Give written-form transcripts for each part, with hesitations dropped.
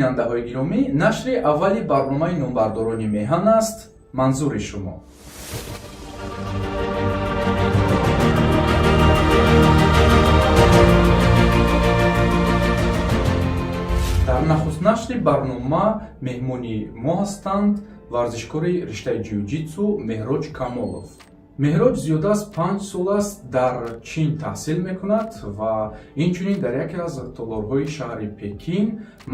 Бинандаҳои гиромӣ, нашри аввали барномаи Номбардорони меҳан аст манзури шумо. Дар нахуст нашри барнома меҳмони мо ҳастанд варзишкори риштаи ҷиу-ҷитсу Меҳроҷ Камолов. Меҳроҷ зиёда аз 5 сол аст дар Чин таҳсил мекунад ва инчунин дар яке аз толорҳои шаҳри Пекин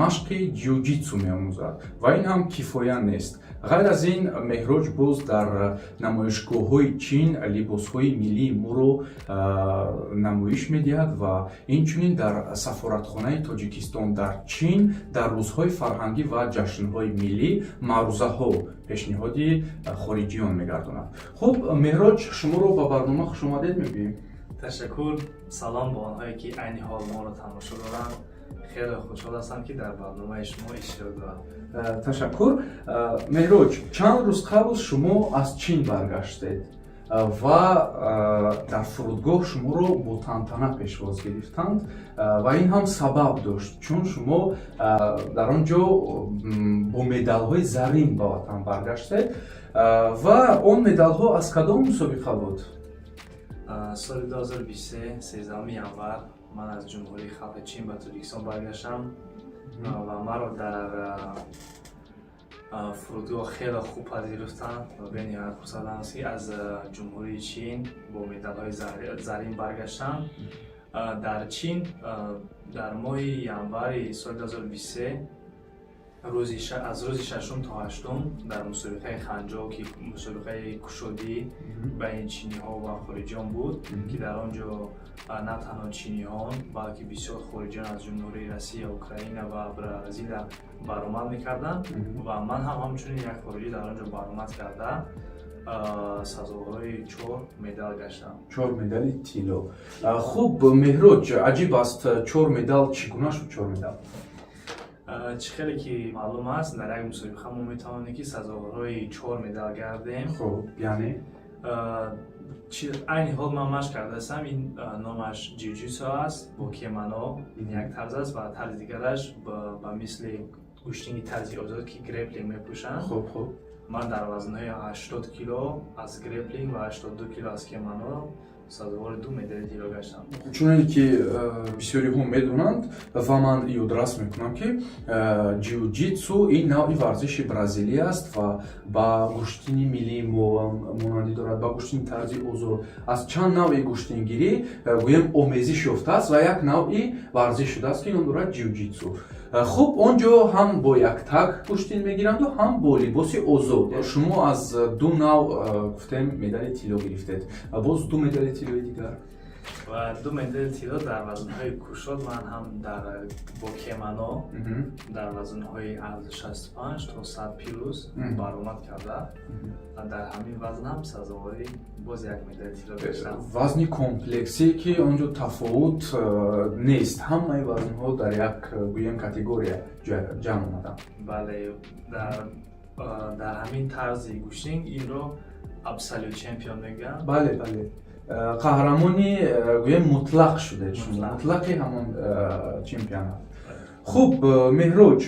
машқи ҷиу-ҷитсу меомӯзад. Ва ин ҳам кифоя нест. Ғайр аз ин, Меҳроҷ боз дар намоишгоҳҳои Чин либосҳои миллии моро намоиш медиҳад ва инчунин дар сафоратхонаи Тоҷикистон дар Чин дар рӯзҳои фарҳангӣ ва ҷашнҳои миллӣ маърузаҳо пешниҳоди хориҷиён мегардонад. Хуб, Меҳроҷ, шуморо ба барнома хушомадед мегӯем. Ташаккур. Салом ба онҳое, ки айни ҳол моро тамошо доранд. Хеле хушҳол ҳастам, ки дар барномаи шумо иштирок дорам. Ташаккур. Меҳроҷ, чанд рӯз қабл шумо аз Чин баргаштед ва дар фурудгоҳ шуморо бо тантана пешвоз гирифтанд. Ва ин ҳам сабаб дошт, чун шумо дар он ҷо бо медалҳои зарин ба ватан баргаштед. Ва он медалҳо аз кадом мусобиқа буд? Соли 2023, 13 январ, ман аз Ҷумҳурии Халқи Чин ба Тоҷикистон баргаштам ва маро дар фурудгоҳ хеле хуб пазируфтанд ва бениҳоят хурсандам, ки аз Ҷумҳурии Чин бо медалҳои зарин баргаштам. Дар Чин дар моҳи январи соли 2023, аз рӯзи шашум то ҳаштум, дар мусобиқаи Ханҷоу, ки мусобиқаи кушодӣ байни чиниҳо ва хориҷиён буд, ки дар он ҷо на танҳо чиниҳон, балки бисёр хориҷиён аз Ҷумҳурии Россия, Украина ва Бразилия баромад мекарданд ва ман ҳам ҳамчунин як хориҷӣ дар он ҷо баромад карда, сазоворҳои чор медал гаштам. Чор медали тилло. Хуб, Меҳроҷ, аҷиб аст, чор медал. Чӣ гуна шуд чор медал? Чӣ хеле ки маълум аст, дар як мусобиқа мо метавонем, ки сазоворҳои чор медал гардем. Хуб, яъне? Айни ҳол ман машқ кардаастам, ин номаш ҷиу-ҷитсу аст бо кимоно. Ин як тарз аст ва тарзи дигараш ба мисли гӯштинги тарзи озод, ки греплинг мепӯшанд. хуб хуб Ман дар вазнҳои 80 кило аз греплинг ва 82 кило аз кимоно сазовори ду медали тилло гаштам. Чуноне ки бисёриҳо медонанд ва ман ёдрас мекунам, ки ҷиу-ҷитсу ин навъи варзиши бразилӣ аст ва ба гӯштини миллии мо монандӣ дорад, ба гӯштини тарзи озод. Аз чанд навъи гӯштингирӣ, гӯем, омезиш ёфтааст ва як навъи варзиш шудааст, ки ном дорад ҷиу-ҷитсу. Хуб, он ҷо ҳам бо яктак гӯштин мегиранду, ҳам бо либоси озод. Шумо аз ду навъ, гуфтем, медали тилло гирифтед. Боз ду медали тиллои дигар? Ва ду медали тилло дар вазнҳои кушод. Ман ҳам дар бо кимоно дар вазнҳои аз 65 то 100 плюс баромад карда ва дар ҳамин вазн ҳам сазовори боз як медали тилло гаштам. Вазни комплексӣ, ки он ҷо тафовут нест, ҳамаи вазнҳо дар як, гӯем, категория ҷамъ омаданд. Бале, дар ҳамин тарзи гӯштинг инро absolute champion мегӯянд. Бале, қаҳрамони, гӯем, мутлақ шудед шумо, мутлақи ҳамон чемпионат. Хуб, Меҳроҷ,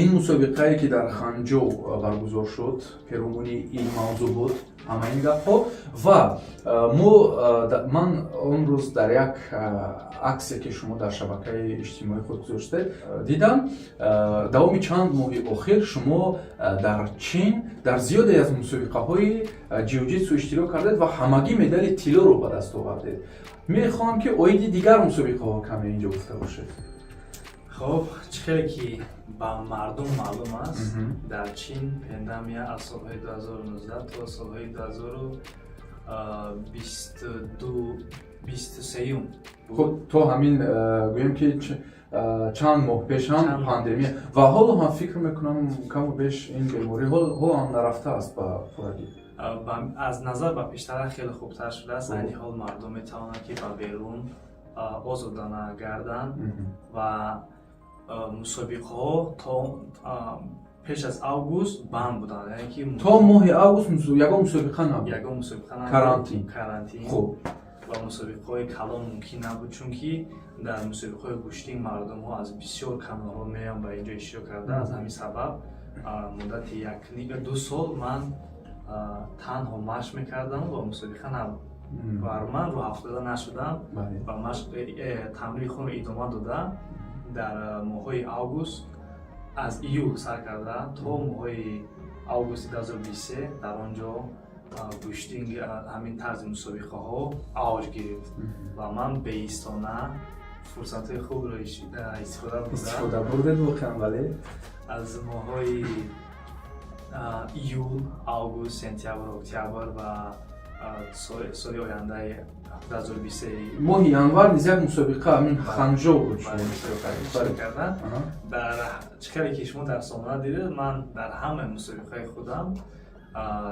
ин мусобиқае, ки дар Ханҷоу баргузор шуд, перомуни ин мавзӯъ буд ҳама ин гапҳо. Ва мо ман он рӯз дар як аксе, ки шумо дар шабакаи иҷтимоии худ гузоштед, дидам, давоми чанд моҳи охир шумо дар Чин дар зиёде аз мусобиқаҳои ҷиу-ҷитсу иштирок кардед ва ҳамагӣ медали тиллоро ба даст овардед. Мехоҳам, ки оиди дигар мусобиқаҳо каме инҷо гуфта бошед. Хуб, чӣ хеле ки ба мардум маълум аст, дар Чин пандемия аз солҳои 2019 то солҳои 2023. Хуб, то ҳамин, гӯем, ки чанд моҳ пеш ҳам пандемия ва ҳоло ҳам, фикр мекунам, каму беш ин беморӣ ҳоло ҳам нарафтааст ба пуррагӣ. Аз назар ба пештара хеле хубтар шудааст. Айни ҳол мардум метавонанд, ки ба берун озодона гарданд ва мусобиқаҳо то пеш аз август банд буданд, яъне ки То моҳи август ягон мусобиқа набуд? Ягон мусобиқа набуд. Карантин. Карантин. Хуб. Ва мусобиқаҳои калон мумкин набуд, чунки Дар мусобиқаҳои гӯштин мардумҳо аз бисёр каналҳо меоянд ба инҷо иштирок карда. Аз ҳамин сабаб муддати 1,5-2 сол ман танҳо машқ мекардам ва мусобиқа набуд ва ман рӯҳафтода нашудам ва машқ, тамрини худро идома дода, дар моҳҳои август, аз июл сар карда то моҳҳои августи 2023 дар он ҷо гӯштинг, ҳамин тарзи мусобиқаҳо авҷ гирифт ва ман беистона фурсатҳои хубро истифода бурда. Истифода бурдед воқеан, бале. Аз моҳҳои июл, август, сентябр, октябр ва соли ояндаи 2023. Моҳи январ низ як мусобиқа, ҳамин Ханжоу буд. Кардан дар чӣ хеле ки шумо дар сомона дидед, ман дар ҳамаи мусобиқаи худам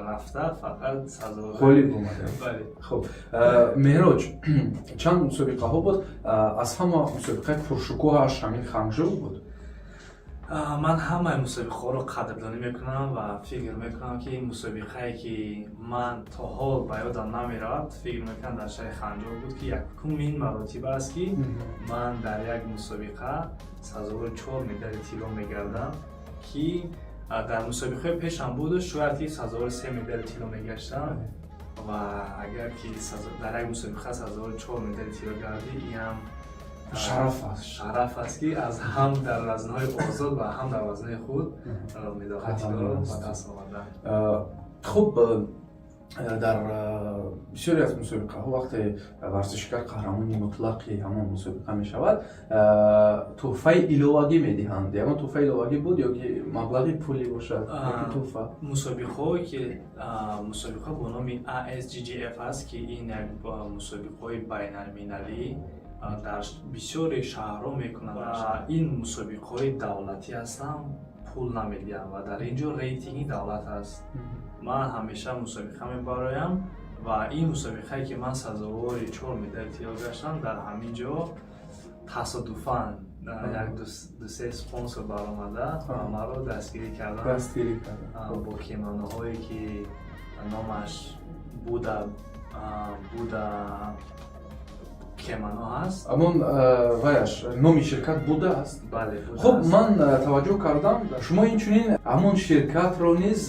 рафта, фақат сазовор Ғолиб омадед. Бале. Хуб, Меҳроҷ, чанд мусобиқаҳо буд, аз ҳама мусобиқаи пуршукӯҳаш ҳамин Ханжоу буд? Ман ҳамаи мусобиқаҳоро қадрдонӣ мекунам ва фикр мекунам, ки мусобиқае, ки ман то ҳол ба ёдам намеравад, фикр мекунам, дар шаҳри Ханҷоу буд, ки якумин маротиба аст, ки ман дар як мусобиқа сазовори чор медали тилло мегардам, ки дар мусобиқаи пешам буду шояд ки сазовори се медали тилло мегаштам. Ва агар ки дар як мусобиқа сазовори чор медали тилло гардӣ, инам шараф аст. Шараф аст, ки аз ҳам дар вазнҳои озод ва ҳам дар вазнҳои худ медалҳои тиллоро ба даст овардам. Хуб, дар бисёре аз мусобиқаҳо вақте варзишгар қаҳрамони мутлақи ҳамон мусобиқа мешавад, тӯҳфаи иловагӣ медиҳанд. Ягон тӯҳфаи иловагӣ буд ё ки маблағи пулӣ бошад ёки тӯҳфа? Мусобиқаҳое ки мусобиқа бо номи ASGGF аст, ки ин як мусобиқаҳои байналмилалӣ дар бисёри шаҳрҳо мекунанд ва ин мусобиқаҳои давлатӣ ҳастанд, пул намедиҳанд ва дар ин ҷо рейтинги давлат аст. Ман ҳамеша мусобиқа мебароям ва ин мусобиқае, ки ман сазовори чор медали тилло гаштам, дар ҳамин ҷо тасодуфан як дусе спонсор баромада ва маро дастгирӣ карданд. Дастгирӣ карданд. Бо кимоноҳое, ки номаш Буда кимоно ҳаст. Ҳамон ваяш номи ширкат Буда аст? Бале. Хуб, ман таваҷҷӯҳ кардам, шумо инчунин ҳамон ширкатро низ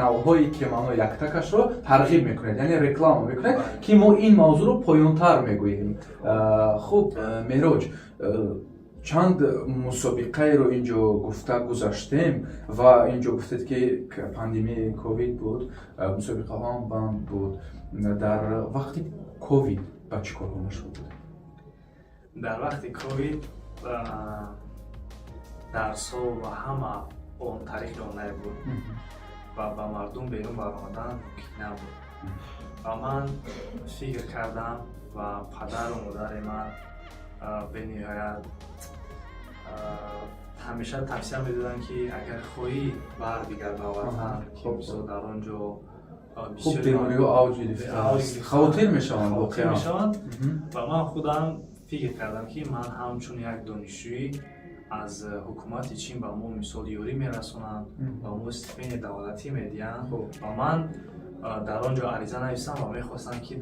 навъҳои кимоно яктакашро тарғиб мекунед, яъне реклама мекунед, ки мо ин мавзӯъро поёнтар мегӯем. Хуб, Меҳроҷ, чанд мусобиқаеро инҷо гуфта гузаштем ва инҷо гуфтед, ки пандемияи ковид буд, мусобиқаҳоам банд буд. Дар вақти ковид ба чӣ корҳо машғул будед? Дар вақти ковид дарсҳо ва ҳама он тариқи онлайн буд ва ба мардум берун баромадан мумкин набуд. Ва ман фикр кардам ва падару модари ман бениҳоят ҳамеша тавсия медоданд, ки агар хоҳӣ, барбигард ба ватан, ки мисол дар он ҷо Хуб, бемориҳо авҷ гирифтааст, хавотир мешаванд воқеан. Мешаванд. Ва ман худам фикр кардам, ки ман ҳамчун як донишҷӯӣ аз ҳукумати Чин ба мо мисол ёрӣ мерасонанд, ба мо стипендия давлатӣ медиҳанд. Ва ман дар он ҷо ариза нависам ва мехостам, ки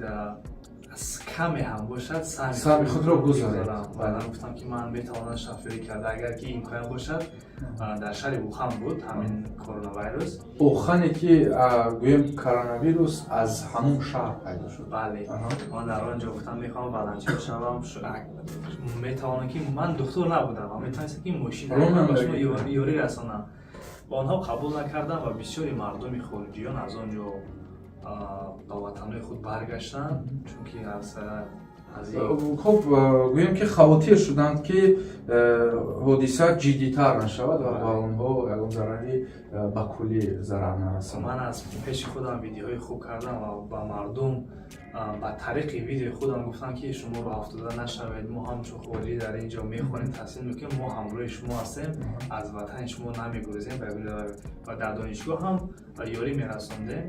каме ҳам бошад саҳми худро гузоред. Баъдан гуфтам, ки ман метавонам шофёрӣ карда, агар ки имконият бошад. Дар шаҳри Ухан буд ҳамин коронавирус. Ухане, ки гӯем, коронавирус аз ҳамон шаҳр пайдо шуд. Бале, ман дар он ҷо гуфтам, мехоҳам волонтёр шавам, метавонам, ки ман духтур набудам ва метавонистам, ки мошин ёрӣ расонам. Ва онҳо қабул накарданд ва бисёри мардуми хориҷиён аз он ҷо ба ватанҳои худ баргаштанд, чунки аз Хуб, гӯем, ки хавотир шуданд, ки ҳодиса ҷиддитар нашавад ва ба онҳо ягон зарари ба куллӣ зарар нарасонад. Ман аз пеши худам видеоҳои хуб кардам ва ба мардум ба тариқи видеои худам гуфтам, ки шумо роҳафтода нашавед, мо ҳамчун хориҷӣ дар ин ҷо мехонем, таҳсил мекунем, мо ҳамроҳи шумо ҳастем, аз ватани шумо намегурезем. Ва дар донишгоҳ ҳам ёрӣ мерасондем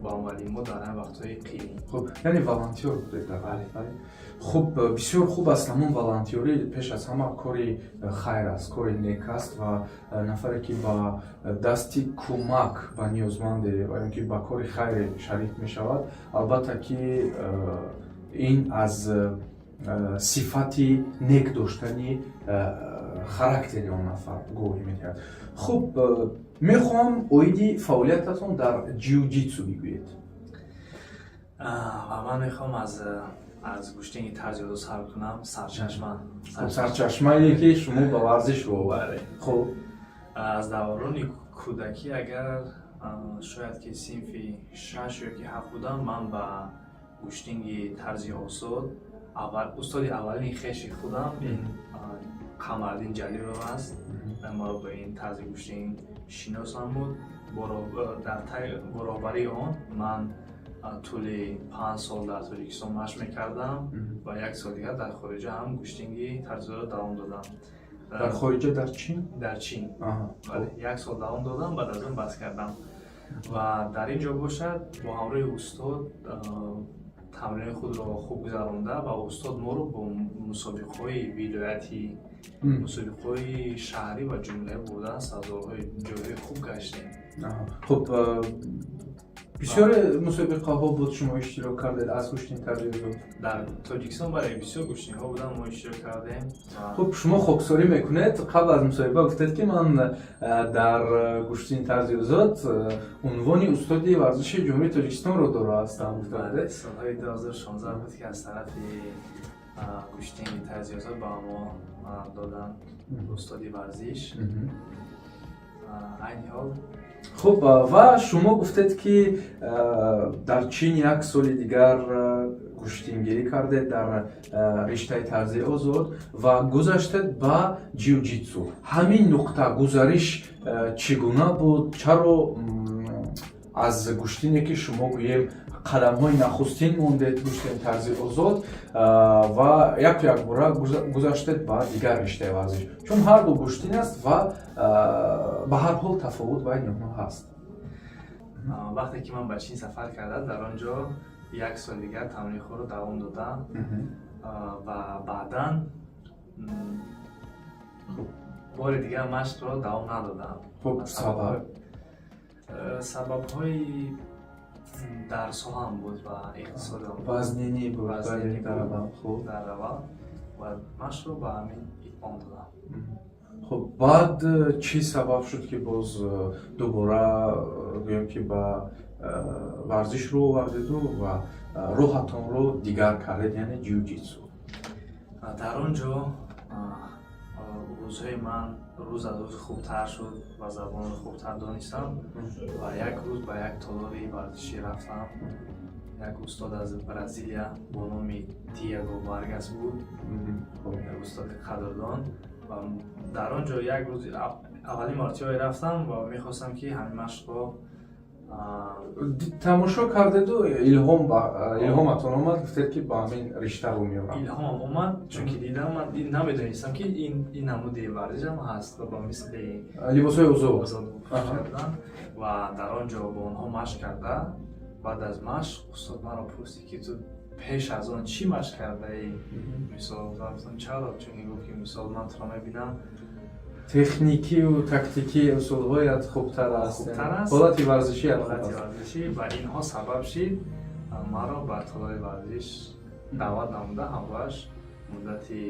ба муаллимҳо дар ҳамин вақтҳои қиин. Хуб, яъне волонтёр будед дар? Бале. Хуб, бисёр хуб аст. Ҳамон волонтёрӣ пеш аз ҳама кори хайр аст, кори нек аст ва нафаре, ки ба дасти кӯмак ба ниёзманде ва ё ки ба кори хайре шарик мешавад, албатта ки ин аз сифати нек доштани характери он нафар гувоҳӣ медиҳад. Хуб, мехоҳам оиди фаъолиятатон дар ҷиу-ҷитсу бигӯед. Ва ман мехоҳам аз гӯштини тарзи озод сар кунам, сарчашма. Сарчашмае, ки шумо ба варзиш рӯ овардед. Хуб. Аз даврони кӯдакӣ, агар шояд ки синфи шаш ё ки ҳафт будам, ман ба гӯштинги тарзи озод устоди аввалини хеши худам ин Қамардин Ҷалилов аст, маро ба ин тарзи гӯштинг шинос намуд. Бо роҳбарии он ман тӯли 5 сол дар Тоҷикистон машқ мекардам ва як сол дигар дар хориҷа ҳам гӯштинги тарзи озод давом додам. Дар хориҷа, дар Чин? Дар Чин, як сол давом додам, баъд аз он бас кардам. Ва дар ин ҷо бошад, бо ҳамроҳи устод тамрини худро хуб гузаронда ва устод моро бо мусобиқаҳои вилоятӣ, мусобиқаҳои шаҳрӣ ва ҷумҳуриявӣ бурдан, сазоворҳои ҷойҳои хуб гаштем. Хуб, бисёре мусобиқаҳо буд, шумо иштирок кардед аз гӯштини тарзи озод? Дар Тоҷикистон, бале, бисёр гӯштиниҳо буданд, мо иштирок кардем. Хуб, шумо хоксорӣ мекунед. Қабл аз мусоҳиба гуфтед, ки ман дар гӯштини тарзи озод унвони устоди варзиши Ҷумҳурии Тоҷикистонро доро ҳастам, гуфта будед. Солҳои 2016 буд, ки аз тарафи гӯштини тарзи озод ба мо доданд устоди варзиш айни ҳол. Хуб, ва шумо гуфтед, ки дар Чин як соли дигар гӯштингирӣ кардед дар риштаи тарзи озод ва гузаштед ба ҷиу-ҷитсу. Ҳамин нуқта гузариш чӣ гуна буд? Чаро аз гӯштине, ки шумо гӯем, қадамҳои нахустин мондед, гӯштини тарзи озод, ва яку якбора гузаштед ба дигар риштаи варзиш? Чун ҳарду гӯштин аст ва ба ҳар ҳол тафовут байни онҳо ҳаст. Вақте ки ман ба Чин сафар кардам, дар он ҷо як соли дигар тамрини худро давом додам ва баъдан бори дигар машқро давом надодам. Хуб, сабаб? Сабабҳои дарсҳо ҳам буд ва иқтисодам. Вазнинӣ буд. Вазнинӣ. Дар аввал, хуб. Дар аввал ва машқро ба ҳамин итмом додам. Хуб, баъд чӣ сабаб шуд, ки боз дубора, гӯем ки, ба варзиш рӯ овардеду ва роҳатонро дигар кардед, яъне ҷиу-ҷитсу? Дар он ҷо рӯзҳои ман рӯз аз рӯз хубтар шуд ва забонро хубтар донистам. Ва як рӯз ба як толори варзишӣ рафтам. Як устод аз Бразилия бо номи Диего Варгас буд, як устоди қадрдон. Ва дар он ҷо як рӯз аввалин маротибае рафтам ва мехостам, ки ҳамин машқро Тамошо кардеду илҳоматон омад, гуфтед, ки ба ҳамин ришта рӯ меорам. Илҳомам омад, чунки дидам, ман намедонистам, ки ин намуди варзишам ҳаст ва ба мисли либосҳои озод. Озод пӯшидан. Ва дар он ҷо бо онҳо машқ карда, баъд аз машқ устод маро пурсид, ки ту пеш аз он чӣ машқ кардаӣ? Мисол, гуфтам: «Чаро?» Чунки гуфт, ки мисол, ман туро мебинам. Техникию тактикӣ усулҳоят хубтар аст. Хубтар аст. Ҳолати варзишият хуб ҳолати аст. варзишӣ. Ва инҳо сабаб шид, маро ба толори варзиш даъват намуда, ҳамроҳаш муддати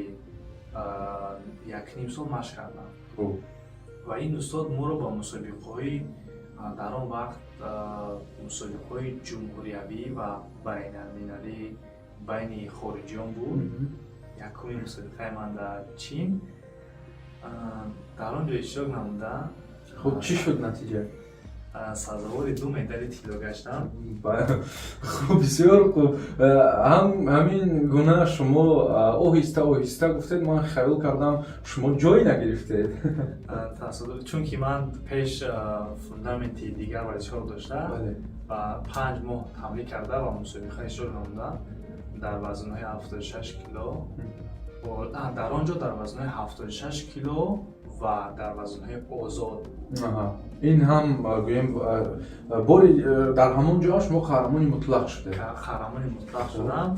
якним сол машқ кардам. Ва ин устод моро ба мусобиқаҳои, дар он вақт мусобиқаҳои ҷумҳуриявӣ ва байналмилалӣ байни хориҷиён буд. Якуми мусобиқаи ман дар Чин, дар он ҷо иштирок намуда. Хуб, чӣ шуд натиҷа? Сазовори ду медали тилло гаштам. Хуб, бисёр хуб. Ҳамин гуна шумо оҳиста оҳиста гуфтед, ман хаёл кардам, шумо ҷой нагирифтед. Тасодуф, чунки ман пеш фундаменти дигар варзишҳоро дошта ва 5 моҳ тамрин карда ва мусобиқа иштирок намуда дар вазнҳои 76 кило. Дар он ҷо дар вазнҳои 76 кило ва дар вазнҳои озод. Ин ҳам, гӯем, бори дар ҳамон ҷо шумо қаҳрамони мутлақ шудед. Қаҳрамони мутлақ шудам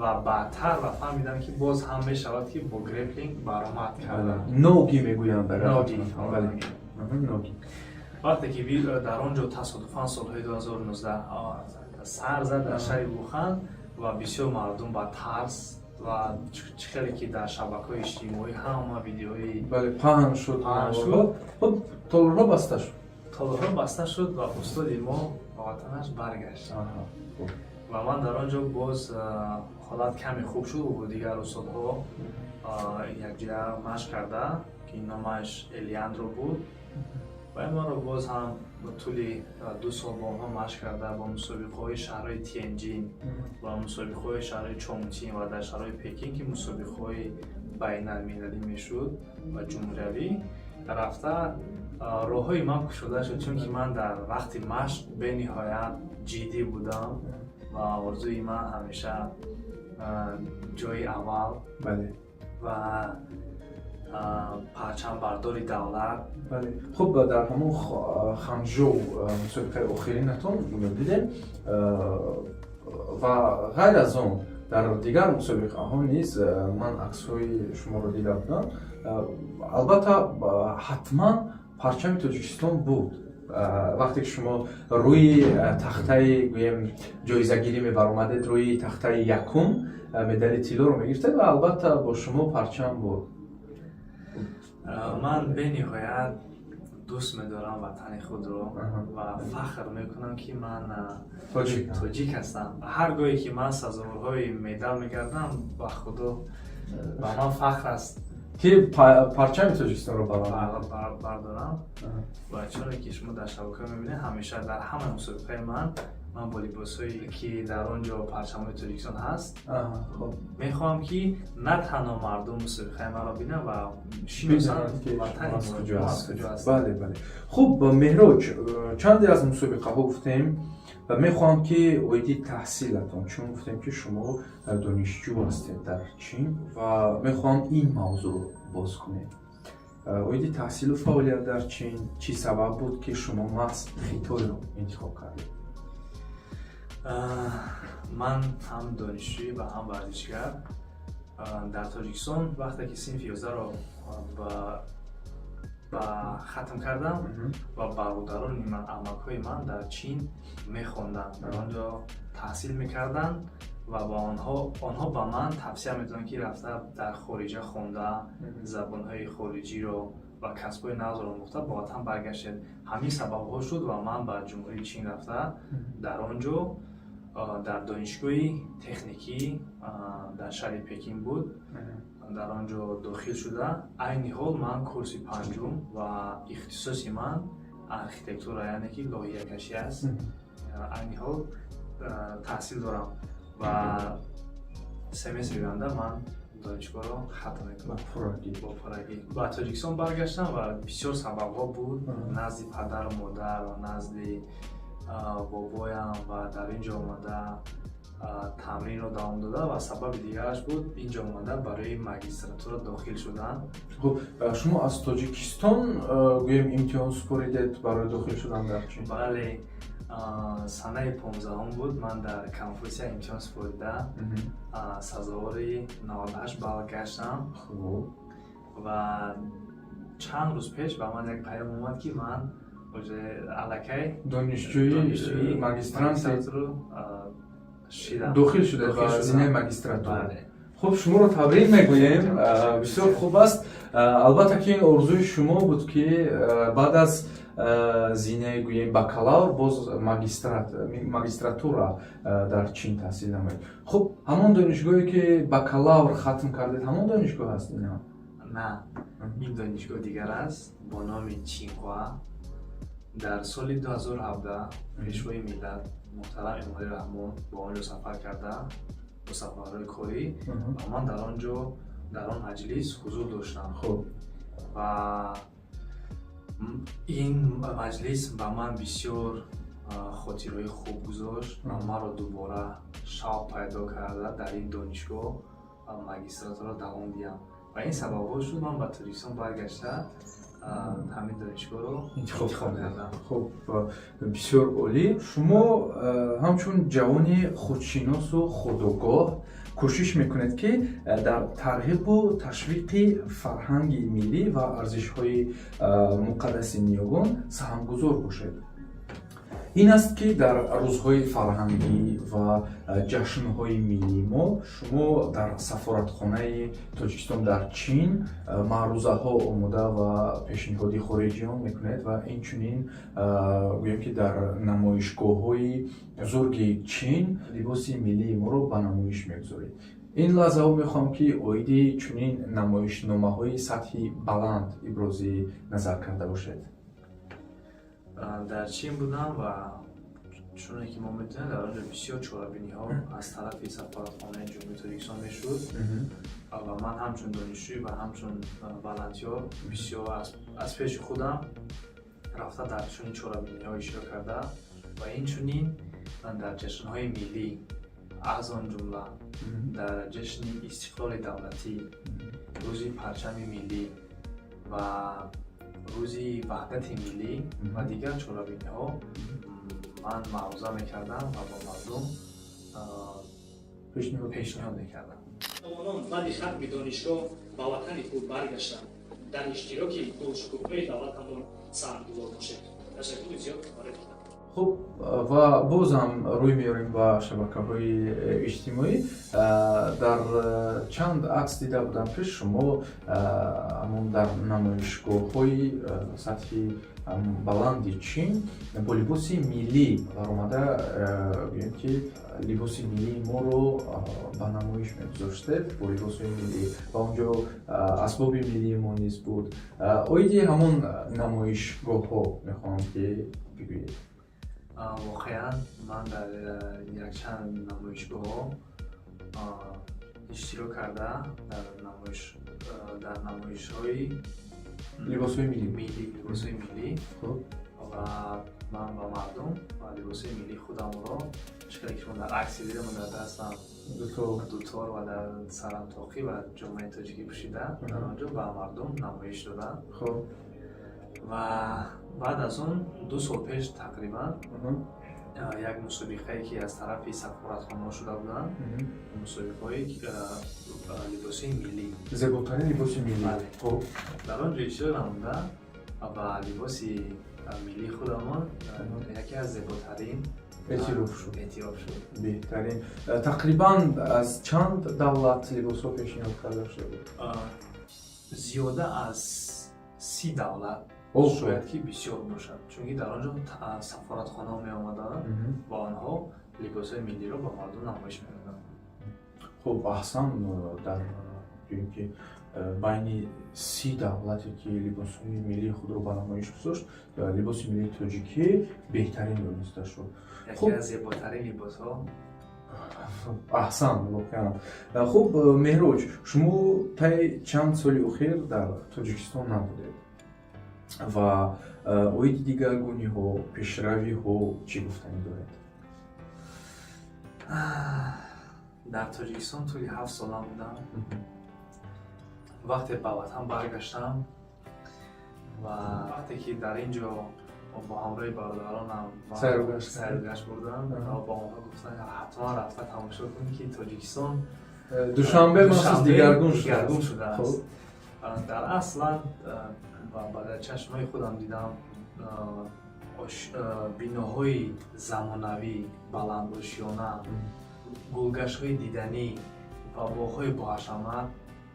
ва баъдтар ва фаҳмидам, ки боз ҳам мешавад, ки бо греплинг баромад кардам. Ноги мегӯянд. Ноги. Ноги. Вақте ки дар он ҷо тасодуфан солҳои 2019 сар зад дар шаҳри Вухан ва бисёр мардум ба тарс. Ва чӣ хеле ки дар шабакаҳои иҷтимоӣ ҳама видеои Бале, паҳн шуд. Паҳн шуд. Хуб, толорҳо баста шуд. Толорҳо баста шуд ва устоди мо ба ватанаш баргашт. Ва ман дар он ҷо боз ҳолат каме хуб шуд, бо дигар устодҳо якҷоя машқ карда, ки номаш Элиандро буд, ва маро боз ҳам ба тӯли 2 сол бо онҳо машқ карда, бо мусобиқаҳои шаҳрҳои Тянҷин ва мусобиқаҳои шаҳрҳои Чончин ва дар шаҳрҳои Пекин, ки мусобиқаҳои байналмилалӣ мешуд ва ҷумҳуриявӣ рафта, роҳҳои ман кушода шуд, чунки ман дар вақти машқ бениҳоят ҷиддӣ будам ва орзуи ман ҳамеша ҷои аввал ва парчамбардори давлат. Бале, хуб, дар ҳамон Ханжоу мусобиқаи охиринатон дидем ва ғайр аз он дар дигар мусобиқаҳо низ ман аксҳои шуморо дида будам. Албатта, ҳатман парчами Тоҷикистон буд. Вақте ки шумо рӯи тахтаи, гӯем, ҷоизагирӣ мебаромадед, рӯи тахтаи якум медали тиллоро мегирифтед ва албатта бо шумо парчам буд. Ман бениҳоят дӯст медорам ватани худро ва фахр мекунам, ки ман тоҷик ҳастам. Ҳар гоҳе ки ман сазоворҳои медал мегардам, ба Худо, ба ман фахр аст ки парчами Тоҷикистонро баланд бардорам. Ва чуне ки шумо дар шабакаҳо мебинед, ҳамеша дар ҳамаи мусобиқаи ман бо либосҳое, ки дар он ҷо парчамҳои Тоҷикистон ҳаст, мехоҳам, ки на танҳо мардум мусобиқаи маро бинанд ва шиносанд ватани мо аз куҷо аст. Бале, хуб, Меҳроҷ, чанде аз мусобиқаҳо гуфтем ва мехоҳам, ки оиди таҳсилатон, чун гуфтем, ки шумо донишҷӯ ҳастед дар Чин, ва мехоҳам ин мавзӯъро боз кунем, оиди таҳсилу фаъолият дар Чин. Чӣ сабаб буд, ки шумо маҳз Хитойро интихоб кардед? Ман ҳам донишҷӯӣ ва ҳам варзишгар дар Тоҷикистон, вақте ки синфи 11-ро ба хатм кардам ва бародарони ман, амакҳои ман дар Чин мехонданд, дар он ҷо таҳсил мекарданд ва ба онҳо ба ман тавсия медоданд, ки рафта дар хориҷа хонда, забонҳои хориҷиро ва касбҳои навзро омӯхта, ба ватан баргаштед. Ҳамин сабабҳо шуд ва ман ба Ҷумҳурии Чин рафта, дар он ҷо дар донишгоҳи техникӣ дар шаҳри Пекин буд, дар он ҷо дохил шуда, айни ҳол ман курси панҷум ва ихтисоси ман архитектура, яъне ки лоиҳакашӣ аст. Айни ҳол таҳсил дорам ва семестри оянда ман донишгоҳро хатм мекунам бо пуррагӣ. Ба Тоҷикистон баргаштам ва бисёр сабабҳо буд: назди падару модар ва назди бобоям ва дар ин ҷо омада тамринро давом дода, ва сабаби дигараш буд ин ҷо омада барои магистратура дохил шудан. Хуб, шумо аз Тоҷикистон, гӯем, имтиҳон супоридед барои дохил шудан дар Чин? Бале, санаи 15-ум буд, ман дар Конфутсия имтиҳон супорида, сазовори 98 балл гаштам. Ва чанд рӯз пеш ба ман як паём омад, ки ман уже аллакай донишҷӯи магистрант шидам. Дохил шудед ба зинаи магистратура. Хуб, шуморо табрик мегӯем, бисёр хуб аст. Албатта, ки ин орзуи шумо буд, ки баъд аз зинаи, гӯем, бакалавр боз магистратура дар Чин таҳсил намоед. Хуб, ҳамон донишгоҳе, ки бакалавр хатм кардед, ҳамон донишгоҳ аст ин ҳам? На, ин донишгоҳ дигар аст, бо номи Чинхуа. Дар соли 2017 Пешвои миллат муҳтарам Эмомалӣ Раҳмон ба он ҷо сафар карда бо сафарҳои корӣ ва ман дар он ҷо дар он маҷлис ҳузур доштам. Ва ин маҷлис ба ман бисёр хотираҳои хуб гузошт ва маро дубора шавқ пайдо карда, дар ин донишгоҳ магистратура давом диҳам, ва ин сабабҳо шуд, ман ба Тоҷикистон баргашта, ҳамин донишгоҳро интихоб кардам. Хуб, бисёр олӣ. Шумо ҳамчун ҷавони худшиносу худогоҳ кӯшиш мекунед, ки дар тарғибу ташвиқи фарҳанги миллӣ ва арзишҳои муқаддаси ниёгон саҳмгузор бошед. Ин аст, ки дар рӯзҳои фарҳангӣ ва ҷашнҳои миллии мо шумо дар сафоратхонаи Тоҷикистон дар Чин маърузаҳо омода ва пешниҳоди хориҷиён мекунед ва инчунин, гӯем ки, дар намоишгоҳҳои бузурги Чин либоси миллии моро ба намоиш мегузоред. Ин лаҳзаҳо мехоҳам, ки оиди чунин намоишномаҳои сатҳи баланд ибрози назар карда бошед. Дар Чин будам ва чуне ки мо медонем, дар он ҷо бисёр чорабиниҳо аз тарафи сафоратхонаи Ҷумҳурии Тоҷикистон мешуд ва ман ҳамчун донишҷӯй ва ҳамчун волонтёр бисёр аз пеши худам рафта, дар чунин чорабиниҳо иштирок карда ва инчунин дар ҷашнҳои миллӣ, аз он ҷумла дар ҷашни истиқлоли давлатӣ, Рӯзи парчами миллӣ ва Рӯзи ваҳдати миллӣ ва дигар чорабиниҳо ман маъруза мекардам ва ба мардум пешниҳод мекардам. Ҷавонон баъди хатми донишгоҳ ба ватани худ баргаштанд, дар иштироки гулшукуфҳои давлатамон саҳмгузор бошед. Ташаккури зиёд барои диққат. Хуб, ва бозам рӯй меорем ба шабакаҳои иҷтимоӣ. Дар чанд акс дида будам, ки шумо ҳамон дар намоишгоҳҳои сатҳи баланди Чин бо либоси миллӣ баромада, гӯем ки, либоси миллии моро ба намоиш мегузоштед бо либосҳои миллӣ ва онҷо асбоби миллии мо низ буд. Оиди ҳамон намоишгоҳҳо мехоҳам, ки бигӯед. Воқеан, ман дар якчанд намоишгоҳҳо иштирок карда, дар намоишҳои либосҳои миллӣ. Миллӣ, либосҳои миллӣ. Ва ман ба мардум ва либосҳои миллии худамро, чӣ хеле ки шумо дар акси дидем, дар дастам дутор ва дар сарам тоқӣ ва ҷомаи тоҷикӣ пӯшида, дар он ҷо ба мардум намоиш додам. Ва баъд аз он, 2 сол пеш тақрибан, як мусобиқае, ки аз тарафи сафоратхонаҳо шуда буданд, мусобиқаҳои либосҳои миллӣ. Зеботарин либоси миллӣ. Дар он ҷо иштирок намуда ва либоси миллии худамон яке аз зеботарин эътироф шуд. Эътироф шуд. Беҳтарин. Тақрибан аз чанд давлат либосҳо пешниҳод карда шуда буд? Зиёда аз 30 давлат, шояд ки бисёр бошад, чунки дар он ҷо сафоратхонаҳо меомаданд ва онҳо либосҳои миллиро ба мардум намоиш медоданд. Хуб, аҳсан. Дар, гӯем ки, байни 30 давлате, ки либосҳои миллии худро ба намоиш гузошт, либоси миллии тоҷикӣ беҳтарин дониста шуд. Яке аз зеботарин либосҳо. Аҳсан, воқеан хуб. Меҳроҷ, шумо таи чанд соли охир дар Тоҷикистон набудед ва оиди дигаргуниҳо, пешравиҳо чӣ гуфтанӣ доред? Дар Тоҷикистон тӯли 7 солам будам. Вақте ба ватан баргаштам ва вақте ки дар ин ҷо бо ҳамроҳи бародаронам сайругашт бурдам ва ба онҳо гуфтам, ҳатман рафта тамошо кун, ки Тоҷикистон, Душанбе махсус, дигаргун. Дигаргун шудааст. Дар аслан ба дар чашмҳои худам дидам биноҳои замонавӣ, баландошёна, гулгаштҳои диданӣ ва боғҳои боҳашамат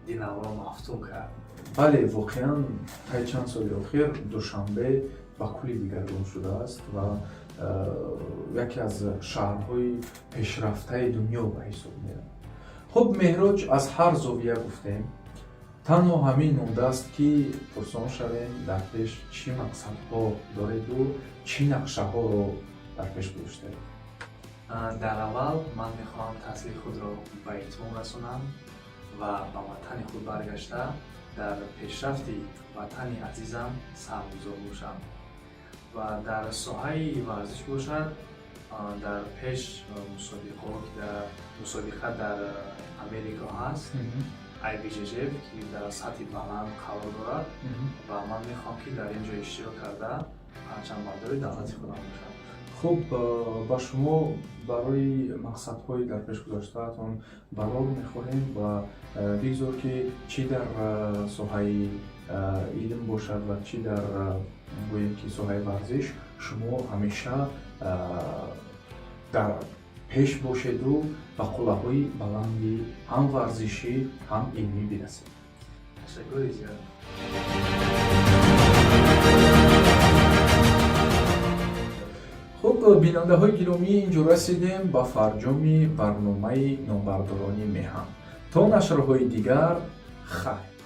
диламро мафтун кард. Бале, воқеан, таи чанд соли охир Душанбе ба кулли дигаргун шудааст ва яке аз шаҳрҳои пешрафтаи дунё ба ҳисоб меравад. Хуб, Меҳроҷ, аз ҳар зовия гуфтем, танҳо ҳамин мондааст, ки пурсон шавем, дар пеш чӣ мақсадҳо дореду чӣ нақшаҳоро дар пеш гузоштаед? Дар аввал ман мехоҳам таҳсили худро ба итмом расонам ва ба ватани худ баргашта, дар пешрафти ватани азизам саҳмгузор бошам. Ва дар соҳаи варзиш бошад, дар пеш мусобиқаҳо, ки дар мусобиқа дар Америко ҳаст, IBJJF, ки дар сатҳи баланд қарор дорад, ва ман мехоҳам, ки дар ин ҷо иштирок карда, парчамбардори давлати худам бошам. Хуб, ба шумо барои мақсадҳои дар пеш гузоштаатон барор мехоҳем ва бигзор, ки чӣ дар соҳаи илм бошад ва чӣ дар, гӯем ки, соҳаи варзиш, шумо ҳамеша дар пеш бошеду ба қуллаҳои баланди ҳам варзишӣ, ҳам илмӣ бирасед. Ташаккури зиёд. Хуб, бинандаҳои гиромӣ, инҷо расидем ба фарҷоми барномаи «Номбардорони меҳан». То нашрҳои дигар, хайр.